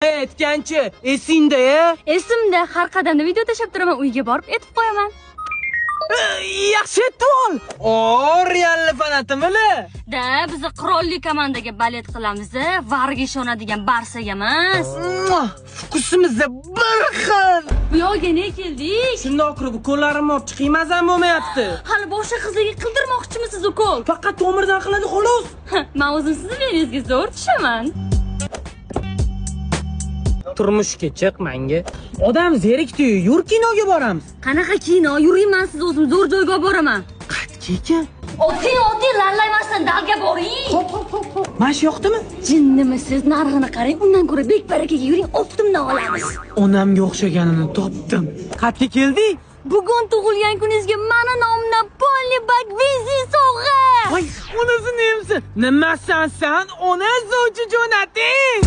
Aytganchi, esingda-ya? Esimda, har qadamda video tashlab turaman, uyga borib aytib qo'yaman. Yaxshi aytib. O, realli fanatimili. Da, biz qirolli komandaga болеть qilamiz, VARga ishonadigan Barsaga emas. Вкус imiz bir xil. Bu yoqga ne keldik? Shundoq kirib ukollarimni olib chiqing, mazam bo'lmayapti. Hali boshqa qizlarga qildirmoqchimisiz ukol? Faqat tomirdan qiladi xolos. Men o'zim sizni venangizga zo'r tushaman. Turmushga chiq menga. Odam zerikdi-yu, yur kinoga boramiz. Qanaqa kino? Yuring, men sizni o'zim zo'r joyga olib boraman. Qayerga ekan? Oting, oting, lallaymasdan dalga boring. Hop, hop, hop, hop. Mana shu yoqdimi? Jinnimisiz? Narxini qarang, undan ko'ra Bekbarakaga yuring, оптом dan olamiz. Onamga o'xshaganini topdim. Qayerga keldik? Bugun tug'ilgan kuningizga mani nomimdan полный бак benzin sovg'a. Voy, onasini emsin. Nimasan san? Ona sovchi jo'nating.